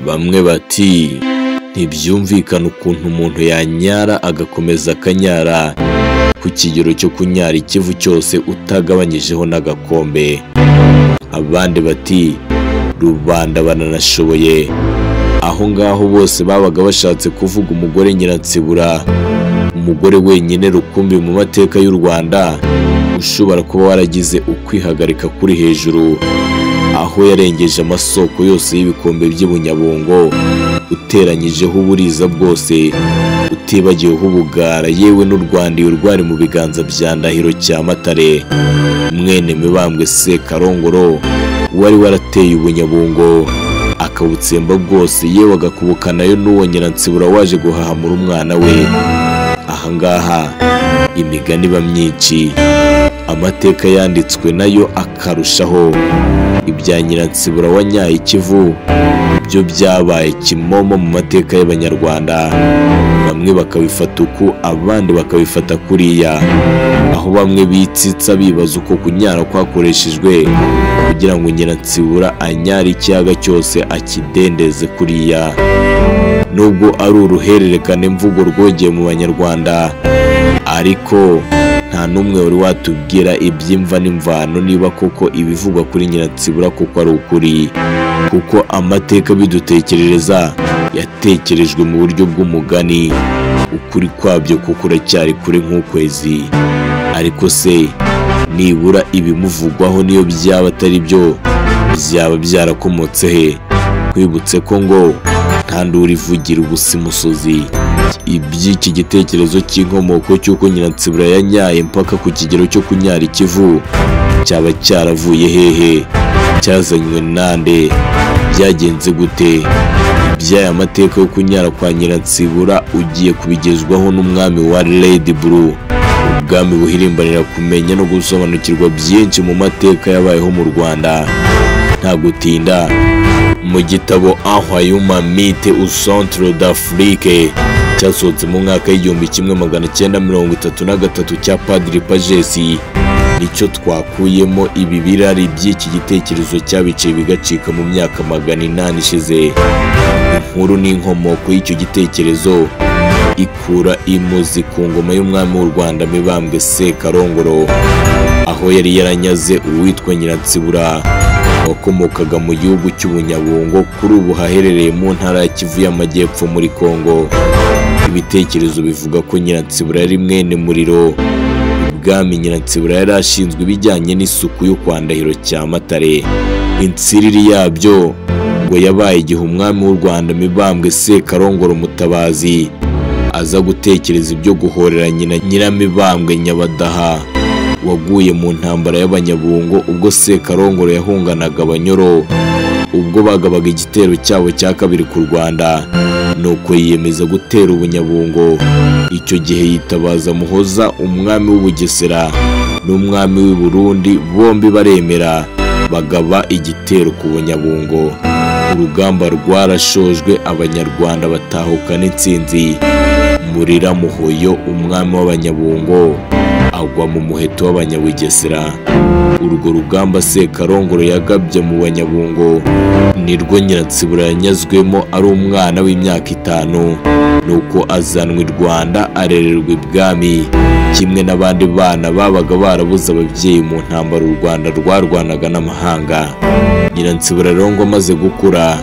Bamwe bati ntibyumvikana ukuntu umuntu yanyara agakomeza akanyara ku kigero cyo kunyara ikivu cyose utagabanyijeho n'agakombe. Abandi bati rubanda bananashoboye. Aho ngaho bose babaga bashatse kuvuga umugore Nyiransibura, umugore wenyine rukumbi mu mateka y'u Rwanda ushobora kuba waragize ukwihagarika kuri hejuru, aho yarengeje amasoko yose y'ibikombe by'Ibunyabungo, uteranyijeho uburiza bwose, utibagiweho ubugara, yewe n'u Rwanda iyo rwari mu biganza bya Ndahiro Cyamatare mwene Mibambwe Sekarongoro wari warateye Ubunyabungo akabutsemba bwose, yewe agakubukanayo n'uwo Nyiransibura waje guhahamura umwana we. Ahangaha imigani iba myinshi, amateka yanditswe nayo akarushaho. Ibya Nyiransibura wanyaye ikivu byo byabaye kimomo mu mateka y'Abanyarwanda, bamwe bakabifata uku abandi bakabifata kuriya, aho bamwe bitsitsa bibaza uko kunyara kwakoreshejwe kugira ngo Nyiransibura anyare ikiyaga cyose akidendeze kuriya. Nubwo ari uruhererekane mvugo rwogeye mu Banyarwanda, ariko nta n'umwe wari watubwira iby'imva n'imvano niba koko ibivugwa kuri Nyiransibura kuko ari ukuri, kuko amateka bidutekerereza yatekerejwe mu buryo bw'umugani, ukuri kwabyo kuko uracyari kure nk'ukwezi. Ariko se nibura ibimuvugwaho niyo byaba atari byo byaba byarakomotse he? Kwibutse ko ngo nta nduru ivugira ubusa imusozi. Iby'iki gitekerezo cy'inkomoko cy'uko Nyiransibura yanyaye mpaka ku kigero cyo kunyara ikivu cyaba cyaravuye hehe? Cyazanywe nande? Byagenze gute? Iby'aya mateka yo kunyara kwa Nyiransibura ugiye kubigezwaho n'umwami wa Red Blue, ubwami buhirimbanira kumenya no gusobanukirwa byinshi mu mateka yabayeho mu Rwanda. Nta gutinda, mu gitabo Ahwayuma Mythe au Centre d'Afrique cyasohotse mu mwaka w'1933 cya Padiri Pagesi, nicyo twakuyemo ibi birari by'iki gitekerezo cyabiciye bigacika mu myaka 800 ishize. Inkuru n'inkomoko y'icyo gitekerezo ikura imuzi ku ngoma y'umwami w'u Rwanda Mibambwe Sekarongoro, aho yari yaranyaze uwitwa Nyiransibura wakomokaga mu gihugu cy'Ubunyabungo, kuri ubu haherereye mu ntara ya Kivu y'Amajyepfo muri Kongo. Ibitekerezo bivuga ko Nyiransibura yari mwene Muriro. Ibwami Nyiransibura yari ashinzwe ibijyanye n'isuku yo kwa Ndahiro Cyamatare. Insiriri yabyo ngo yabaye igihe umwami w'u Rwanda Mibambwe Sekarongoro Mutabazi aza gutekereza ibyo guhorera nyina Nyiramibambwe Nyabadaha waguye mu ntambara y'Abanyabungo ubwo Sekarongoro yahunganaga Abanyoro ubwo bagabaga igitero cyabo cya kabiri ku Rwanda, nuko yiyemeza gutera Ubunyabungo. Icyo gihe yitabaza Muhoza umwami w'Ubugesera n'umwami w'i Burundi, bombi baremera bagaba igitero ku Bunyabungo. Urugamba rwarashojwe, Abanyarwanda batahukana intsinzi. Murira Muhoyo umwami w'Abanyabungo agwa mu muheto w'Abanyabugesera. Urwo rugamba Sekarongoro yagabye mu Banyabungo nirwo Nyiransibura yanyazwemo ari umwana w'imyaka 5, nuko azanwa i Rwanda arererwa ibwami kimwe n'abandi bana babaga barabuze ababyeyi mu ntambara u Rwanda rwarwanaga n'amahanga. Nyiransibura rero ngo amaze gukura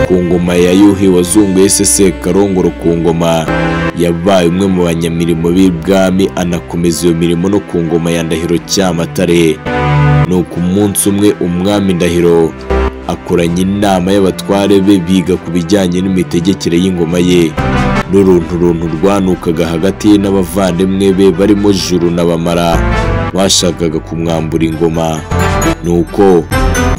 ku ngoma ya Yuhi wazunguye se Sekarongoro ku ngoma, yabaye umwe mu banyamirimo b'ibwami, anakomeza iyo mirimo no ku ngoma ya Ndahiro Cyamatare. Nuko umunsi umwe umwami Ndahiro akoranya inama y'abatware be biga ku bijyanye n'imitegekere y'ingoma ye, n'urunturuntu rwanukaga hagati ye n'abavandimwe be barimo Juru na Bamara bashakaga kumwambura ingoma. Nuko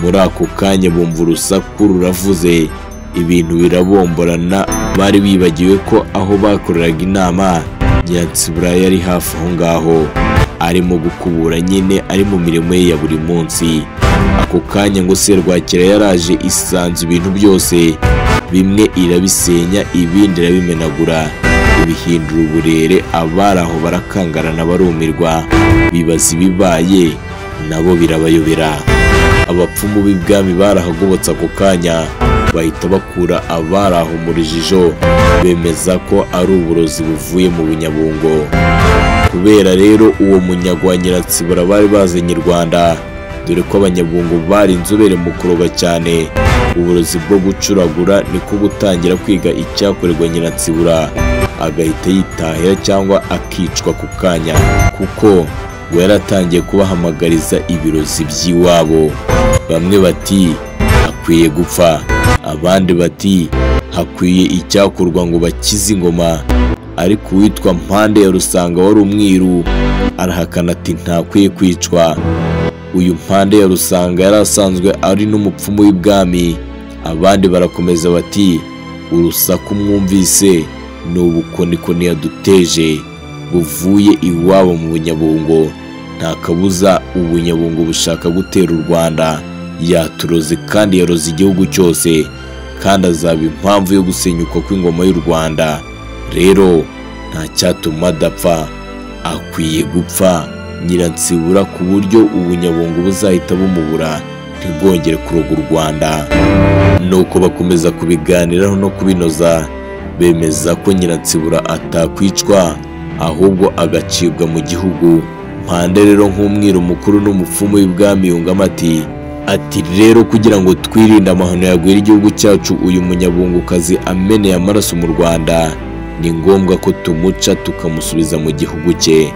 muri ako kanya bumva urusaku ruravuze, ibintu birabomborana. Bari bibagiwe ko aho bakoreraga inama Nyiransibura yari hafi aho ngaho arimo gukubura nyine, ari mu mirimo ye ya buri munsi. Ako kanya ngo Serwakira yaraje isanze ibintu byose, bimwe irabisenya ibindi irabimenagura, ibihindura uburere. Abari aho barakangarana barumirwa, bibaza ibibaye nabo birabayobera. Abapfumu b'ibwami barahagobotse ako kanya, Bahita bakura abari aho mu rujijo, bemeza ko ari uburozi buvuye mu Bunyabungo. Kubera rero uwo munyago wa Nyiransibura bari bazanye i Rwanda, dore ko Abanyabungo bari inzobere mu kuroga cyane, uburozi bwo gucuragura, niko gutangira kwiga icyakorerwa Nyiransibura agahita yitahira cyangwa akicwa ku kanya, kuko ngo yaratangiye kubahamagariza ibirozi by'iwabo. Bamwe bati akwiye gupfa, abandi bati hakwiye icyakorwa ngo bakize ingoma. Ariko uwitwa Mpande ya Rusanga wari umwiru arahakana ati ntakwiye kwicwa. Uyu Mpande ya Rusanga yari asanzwe ari n'umupfumu w'ibwami. Abandi barakomeza bati urusaku mwumvise ni ubukonikoni yaduteje buvuye iwabo mu Bunyabungo, nta kabuza Ubunyabungo bushaka gutera u Rwanda, yaturoze kandi yaroze igihugu cyose, kandi azaba impamvu yo gusenyuka kw'ingoma y'u Rwanda. Rero nta cyatuma adapfa, akwiye gupfa Nyiransibura ku buryo Ubunyabungo buzahita bumubura ntibwongere kuroga u Rwanda. Nuko bakomeza kubiganiraho no kubinoza, bemeza ko Nyiransibura atakwicwa ahubwo agacibwa mu gihugu. Mpande rero nk'umwiru mukuru n'umupfumu w'ibwami yungamo ati rero kugira ngo twirinde amahano yagwira igihugu cyacu, uyu munyabungukazi ameneye amaraso mu Rwanda, ni ngombwa ko tumuca tukamusubiza mu gihugu cye.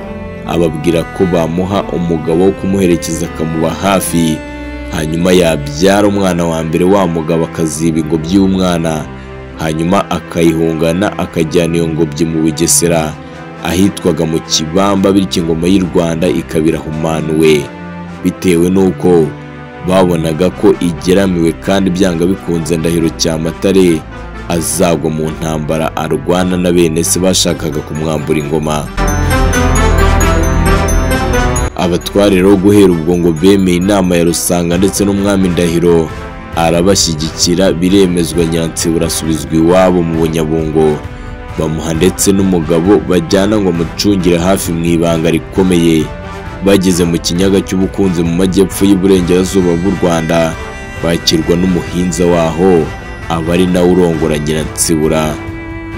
Ababwira ko bamuha umugabo wo kumuherekeza akamuba hafi, hanyuma yabyara umwana wa mbere wa mugabo akaziba ingobyi y'umwana, hanyuma akayihungana akajyana iyo ngobyi mu Bugesera ahitwaga mu Kibamba, bityo ingoma y'u Rwanda ikaba irahumanuwe, bitewe n'uko babonaga ko igeramiwe kandi byanga bikunze Ndahiro Cyamatare azagwa mu ntambara arwana na bene se bashakaga kumwambura ingoma. Abatware rero guhera ubwo ngo bemeye inama ya Rusanga ndetse n'umwami Ndahiro arabashyigikira, biremezwa Nyiransibura asubizwa iwabo mu Bunyabungo, bamuha ndetse n'umugabo bajyana ngo amucungire hafi mu ibanga rikomeye. Bageze mu kinyaga cy'Ubukunzi mu majyepfo y'Iburengerazuba bw'u Rwanda, bakirwa n'umuhinza waho aba ari nawe urongora Nyiransibura.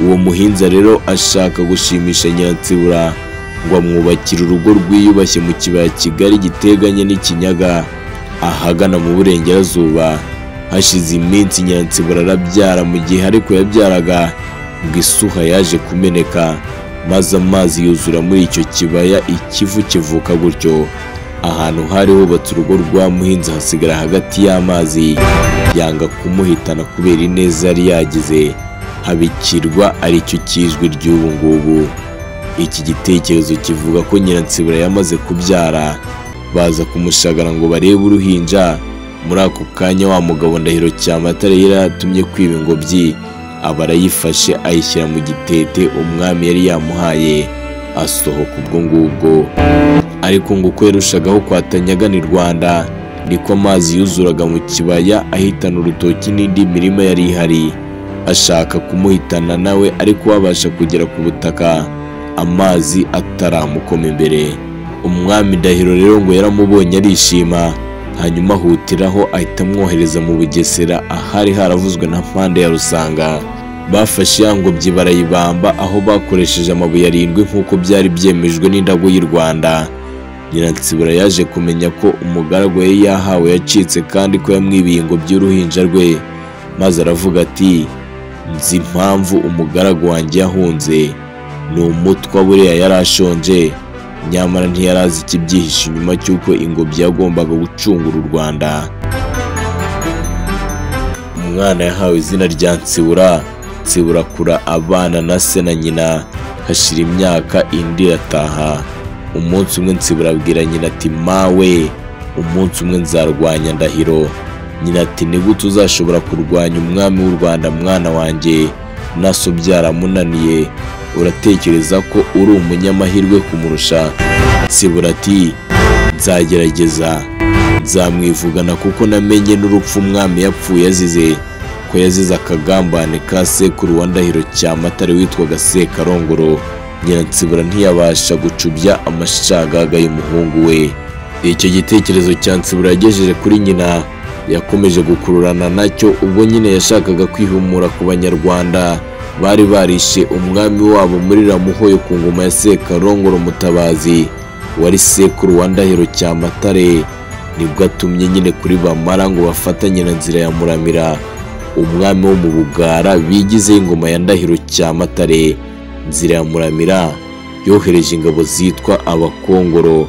Uwo muhinza rero ashaka gushimisha Nyiransibura ngo amwubakire urugo rwiyubashye mu kibaya kigari giteganye n'ikinyaga ahagana mu burengerazuba. Hashize iminsi Nyiransibura arabyara, mu gihe ariko yabyaraga ngo isuha yaje kumeneka, maze amazi yuzura muri icyo kibaya, ikivu kivuka gutyo. Ahantu hari hubatse urugo rwa muhinza hasigara hagati y'amazi, yanga kumuhitana kubera ineza yari yagize, habikirwa aricyo kijwi ry'ubu ngubu. Iki gitekerezo kivuga ko Nyiransibura yamaze kubyara, baza kumushagara ngo barebe uruhinja. Muri ako kanya wa mugabo Ndahiro Cyamatare yari yaratumye kwiba ingobyi aba arayifashe ayishyira mu gitete umwami yari yamuhaye, asohoka ubwo ngubwo. Ariko ngo uko yarushagaho kwatanya agana i Rwanda, niko amazi yuzuraga mu kibaya ahitana urutoki n'indi mirima yari ihari, ashaka kumuhitana nawe ariko wabasha kugera ku butaka amazi ataramukoma imbere. Umwami Ndahiro rero ngo yaramubonye arishima, hanyuma ahutiraho ahita amwohereza mu Bugesera ahari haravuzwe na Mpande ya Rusanga. Bafashe ya ngobyi barayibamba aho bakoresheje amabuye 7 nk'uko byari byemejwe n'indago y'u Rwanda. Nyiransibura yaje kumenya ko umugaragu yari yahawe yacitse kandi ko yamwibiye ingobyi y'uruhinja rwe, maze aravuga ati nzi impamvu umugaragu wanjye yahunze, ni umutwa buriya yari ashonje, nyamara ntiyarazi ikibyihishe inyuma cy'uko ingobyi yagombaga gucungura u Rwanda. Umwana yahawe izina rya Nsibura. Nsibura akura abana na se na nyina, hashira imyaka indi irataha. Umunsi umwe Nsibura abwira nyina ati mawe, umunsi umwe nzarwanya Ndahiro. Nyina ati ni gute uzashobora kurwanya umwami w'u Rwanda mwana wanjye, naso byaramunaniye, uratekereza ko uri umunyamahirwe kumurusha? Nsibura ati nzagerageza, nzamwivugana kuko namenye n'urupfu umwami yapfuye azize, ko yazize akagambane ka sekuru wa Ndahiro Cyamatare witwaga Sekarongoro. Nyiransibura ntiyabasha gucubya amashagaga y'umuhungu we. Icyo gitekerezo cya Nsibura yagejeje kuri nyina, Yakomeje gukururana nacyo ubwo nyine yashakaga kwihumura ku Banyarwanda bari barishe umwami wabo muri Ramuhoyo ku ngoma ya Sekarongoro Mutabazi wari sekuru wa Ndahiro Cyamatare. Nibwo atumye nyine kuri Bamara ngo bafatanye na Nzira ya Muramira umwami wo mu Bugara bigize ingoma ya Ndahiro Cyamatare. Nzira ya Muramira yohereje ingabo zitwa Abakongoro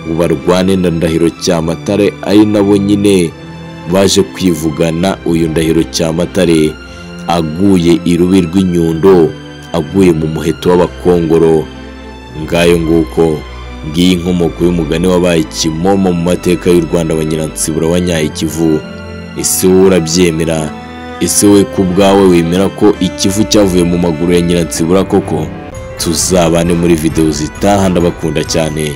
ngo barwane na Ndahiro Cyamatare, ari nabo nyine baje kwivugana uyu Ndahiro Cyamatare aguye irubi rw'inyundo, aguye mu muheto w'Abakongoro. Ngayo nguko, ngiyi inkomoko y'umugani wabaye kimomo mu mateka y'u Rwanda wa Nyiransibura wa Nyayikivu. Ese wowe urabyemera? Ese wowe ku bwawe wemera ko ikivu cyavuye mu maguru ya Nyiransibura koko? Tuzabane muri video zitaha, ndabakunda cyane.